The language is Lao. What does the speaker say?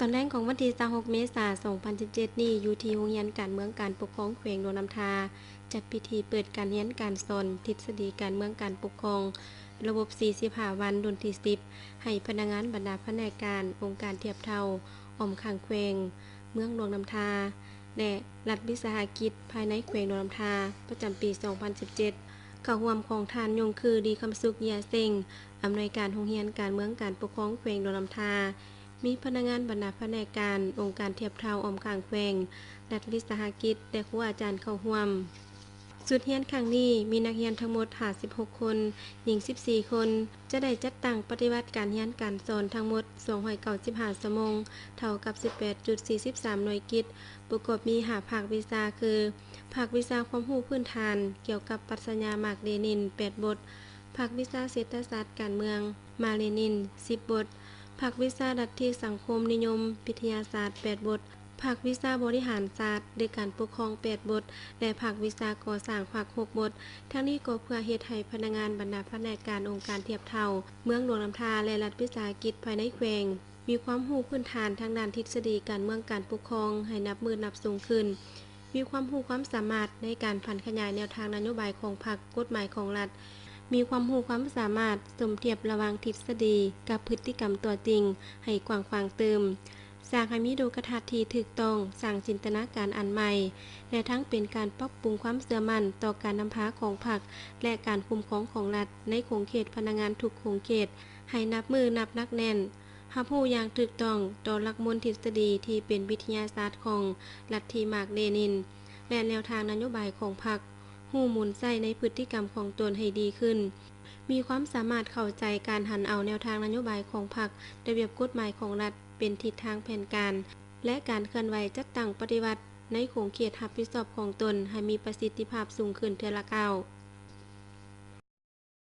ຕອນແລງຂອງວັນທີຊາວຫົກ ເມສາ ສອງພັນສິບເຈັດນີ້ ຢູ່ທີ່ໂຮງຮຽນການເມືອງການປົກຄອງແຂວງຫຼວງນ້ຳທາ ຈັດພິທີເປີດການຮຽນການສອນທິດສະດີການເມືອງການປົກຄອງ ລະບົບສີ່ສິບຫ້າວັນ ລຸ້ນທີສິບ ໃຫ້ພະນັກງານບັນດາພະແນກການ ອົງການທຽບເທົ່າອ້ອມຂ້າງແຂວງ ເມືອງຫຼວງນ້ຳທາ ແລະ ລັດວິສາຫະກິດພາຍໃນແຂວງຫຼວງນ້ຳທາ ປະຈຳປີສອງພັນສິບເຈັດ ເຂົ້າຮ່ວມຂອງທ່ານ ຍົງຄື ດີຄຳສຸກ ເຢຍເຊັງ ອຳນວຍການໂຮງຮຽນການເມືອງການປົກຄອງແຂວງຫຼວງນ້ຳທາ, ມີພະນັກງານບັນດາພະແນກການ ອົງການທຽບເທົ່າອ້ອມຂ້າງແຂວງ, ລັດວິສາຫະກິດ ແລະ ຄູອາຈານເຂົ້າຮ່ວມ. ຊຸດຮຽນຄັ້ງນີ້ມີນັກຮຽນທັງໝົດຫ້າສິບຫົກຄົນ, ຍິງສິບສີ່ຄົນ, ຈະໄດ້ຈັດຕັ້ງປະຕິບັດການຮຽນການສອນທັງໝົດສອງຮ້ອຍເກົ້າສິບຫ້າຊົ່ວໂມງ, ເທົ່າກັບສິບແປດຈຸດສີ່ສິບສາມໜ່ວຍກິດ, ປະກອບມີຫ້າພາກວິຊາຄື ພາກວິຊາຄວາມຮູ້ພື້ນຖານກ່ຽວກັບປັດຊະຍາມາກເລນິນ ແປດບົດ, ພາກວິຊາເສດຖະສາດການເມືອງ ມາກເລນິນ ສິບບົດ, ພາກວິຊາລັດທິສັງຄົມນິຍົມວິທະຍາສາດ ແປດບົດ, ພາກວິຊາບໍລິຫານສາດ ຫຼື ການປົກຄອງ ແປດບົດ ແລະ ພາກວິຊາກໍ່ສ້າງ ພາກ ຫົກບົດ. ທັງນີ້ກໍເພື່ອເຮັດໃຫ້ພະນັກງານບັນດາພະແນກການອົງການທຽບເທົ່າເມືອງຫຼວງນ້ຳທາ ແລະ ລັດວິສາຫະກິດພາຍໃນແຂວງ ມີຄວາມຮູ້ພື້ນຖານທາງດ້ານທິດສະດີການເມືອງການປົກຄອງໃຫ້ນັບມື້ນັບສູງຂຶ້ນ, ມີຄວາມຮູ້ຄວາມສາມາດໃນການຜັນຂະຫຍາຍແນວທາງນະໂຍບາຍຂອງພັກ, ກົດໝາຍຂອງລັດ, ມີຄວາມຮູ້ຄວາມສາມາດສົມທຽບລະຫວ່າງທິດສະດີກັບພຶດຕິກຳຕົວຈິງໃຫ້ກວ້າງຂວາງຕື່ມ, ສ້າງໃຫ້ມີໂດກະທັດທີ່ຖືກຕ້ອງ, ສ້າງຈິນຕະນາການອັນໃໝ່ ແລະ ທັງເປັນການປັບປຸງຄວາມເຊື່ອໝັ້ນຕໍ່ການນຳພາຂອງພັກ ແລະ ການຄຸ້ມຄອງຂອງລັດໃນຂົງເຂດພະນັກງານທຸກຂົງເຂດ ໃຫ້ນັບມື້ນັບໜັກແໜ້ນ, ຮັບຮູ້ຢ່າງຖືກຕ້ອງຕໍ່ຫຼັກມູນທິດສະດີທີ່ເປັນວິທະຍາສາດຂອງລັດທິມາກເລນິນ ແລະ ແນວທາງນະໂຍບາຍຂອງພັກ, ຮູ້ໝູນໃຊ້ໃນພຶດຕິກຳຂອງຕົນໃຫ້ດີຂຶ້ນ, ມີຄວາມສາມາດເຂົ້າໃຈການຫັນເອົາແນວທາງນະໂຍບາຍຂອງພັກ, ລະບຽບກົດໝາຍຂອງລັດເປັນທິດທາງແຜນການ ແລະ ການເຄື່ອນໄຫວຈັດຕັ້ງປະຕິບັດໃນຂົງເຂດຮັບຜິດຊອບຂອງຕົນໃຫ້ມີປະສິດທິພາບສູງຂຶ້ນເທື່ອລະກ້າວ.